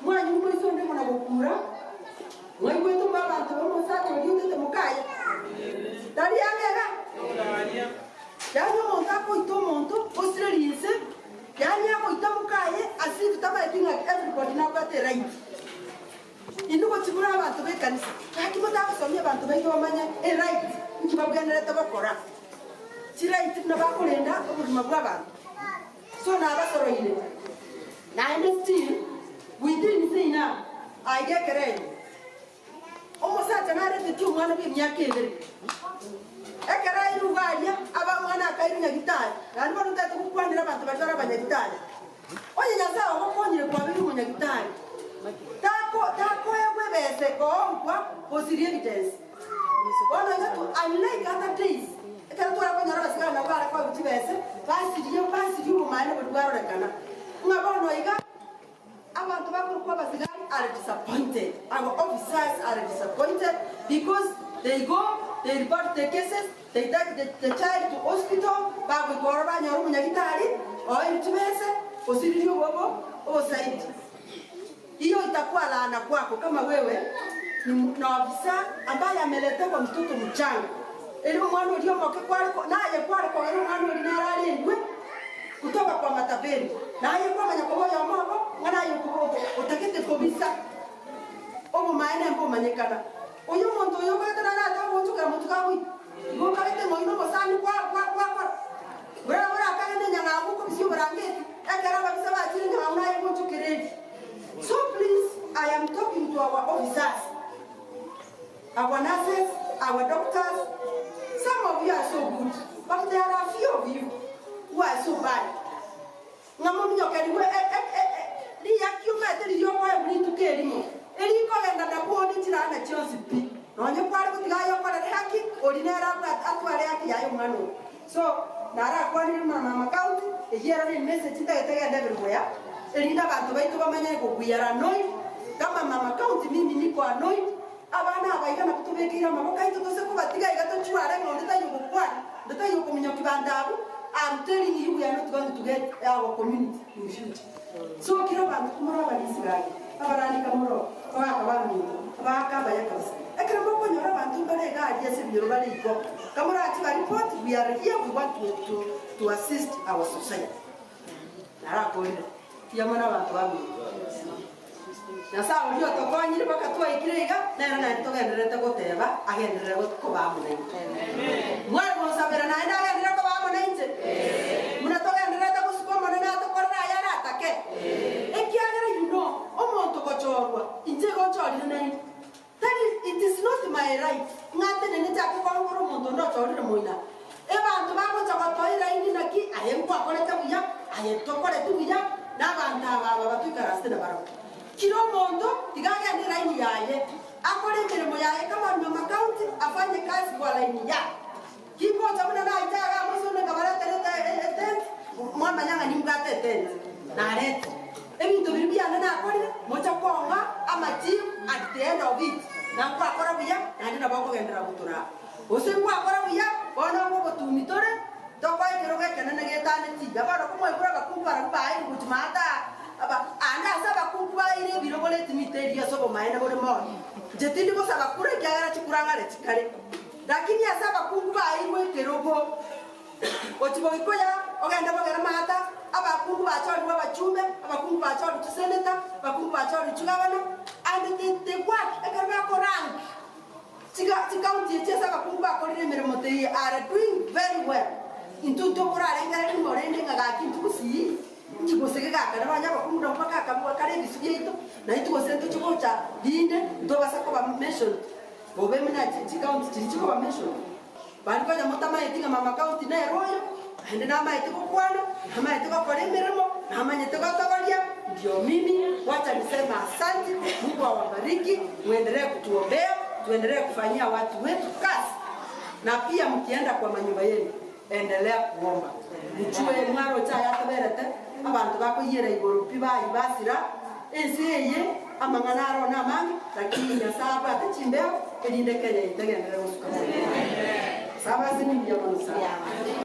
Mwanywa moise onde buna gokura, mwaigwete buna abanto b'omosacha oria otete mokaye? Tari ang'e iga? Yaani omonto akoita omonto, osire rinse, yaani agoita mokaye as if tamaeti ng'a everybody nabwate eright. Inwe gochia buna abanto b'ekanisa, gaki motagosomia abanto baito bamanye eright nki babwenerete gokora, chiright buna bakorenda obogima bw'abanto. So nabasoroire, naende still within seina aiga ekerenyo. Omosacha naretetie omwana bw'emiaka ebere. Ekero airwe iga aria, aba omwana akairwa nyagitari, naende bono ntagete gokwanera abanto baria bare abanyagitari. Onye Nyasae ogokonyire kwabeire omonyagitari, tako takoegwa ebesa ekoongwa gosiria evidence. Bono iga tu unlike other days, ekero tware konyora abasigari nabo bare koegwa chibese, basirie basirie obomaene boria bwarorekana. Ng'a bono iga. Abanto bakorokwa abasigari are disappointed, our officers are disappointed because they go, they report the cases, they take the, the child to hospital, bagoika ororo banyora omonyagitari oeirwe chibese, osiririe obobo obosaidi. Hiyo itakuwa laana kwako kama wewe ni na ofisa ambaye ameletewa mtoto mchanga, erio omwana oria omoke kware naye kware kogera omwana oria nere arendwe. Kutoka kwa matapeli, na aye kwamanya koba oyomo obo, ng'a naye otagete kobisa obomaene mbomanyekana. Oyo omonto oyo okagete nare ate ogoonchokera motuko agoita? Igo okagete ng'a oyio nomosani gwakora? Buna orakagende enyang'au okobisia oborangeti, ekero ababisa bachire enyang'au naye goonchokereria. So please, I am talking to our officers, our nurses, our doctors, some of you are so good, but there are few of you who are so bad. Ng'a mominyokerigwe riaki omanyete riria okoegwa rituko erimo, erikogenda nabwo chirana chionsi pi. Nonye kware gotiga aye okorere haki, oria nere abwate atware haki yaye omwana oyo. So, narakwanire buna mama county, eyio ero ne message ntagete egende everywhere, erinde abanto baito bamanye ngo we are annoyed, kama mama county mimi niko annoyed, abana aba iga nabwo tobekeire amaboko aito tose kobatiga iga tochware ng'a onde taiyo ogokwana, onde taiyo okominyokia banto abwo, am telling you we are not going to get our community in future. So kera abanto komore abarisi gaki, abarandika more oo, abagaka baminto, abagaka abaya kabisa. Ekero mokonyora abanto mbare iga aria ase ebinyoro bare igo, kamorache ba report, we are here, we want to, to, to assist our society. Narakorire. Mbuya mono abanto baminto. Nyasae oria otokonyire mpaka twaikire iga, nere naende togendererete goteba agenderere koba amo naintwe. Mware gonsabera naende agenderere koba amo nainche? Buna togendererete gosuka Omonene atokorere aya aratake? Ekiagera you know, omonto gochorwa, inche igo nchorire naende. Tari, it is not my right ng'a ntenene nchake koongora omonto onde ochorire moina. Ebanto bagocha gotoa eraini naki aye nkwakorete buya, aye tokoreti buya, na abanto aba aba batoikaransete nabarabwo. Kira omonto tiga agende eraini yaye, akore emeremo yaye kama mama county afanye kazi kwa laini yake. Kingocha buna naite igaa moisonde nkabaretera etent, mwamanya ng'a nimbwate etent, narete. Ebinto biria biane nakorire, mocha kong'a amachibu at the end of it, na nkwakora buya, naende nabo nkogenderera gotoraa. Gose nkwakora buya, bono ng'obotuumi tore, tokoa ekerogo ekenene getaneti iga. Bono komwaigure abakungu barabwo baeirwe gochia maate aa, aande ase abakungu baeire ebirogo let me tell you ase obomaene bore mono. Inche tindi gosaba kura ekiagera chikura ng'are chikare. Lakini ase abakungu baeirwe ekerogo, gochia Boikoya, ogende bogere Maata, abakungu bachorirwe abachumbe, abakungu bachorirwe chiseneta, abakungu bachorirwe chigavana, and they, they work ekero bakorank chiga chikaunti echi ase abakungu bakorire emeremo they are doing very well. Intwe ntokorarengereria ng'a orende ng'a gaki intwe gusii, inki gose gegakare nonya abakungu nabwo bakakabua kare ebisu biaito, naintwe gose ntoche gocha rinde ntobasa koba mentioned. Bobe buna chikaunti chiria chikoba mentioned. Baria konya motamaeti ng'a mama county nere oyo, naende namaete gokwana, namaete gokora emeremo, namanyete gotogoria, ndio mimi, wacha niseme asanti, Mungu awabariki, muendelee kutuombea, tuendelee kufanyia watu wetu kazi, na pia mkienda kwa manyumba yenu, endelea kuomba. Mchue mwaroche aya atoberete, abanto bakoyiera igoro pi bayi basira, ense eye amang'ana aro namange, lakini Nyasae abwate chimbeo, erinde Kenya yaito egenderere gosuka mono. Saba ase mbuya mono sana.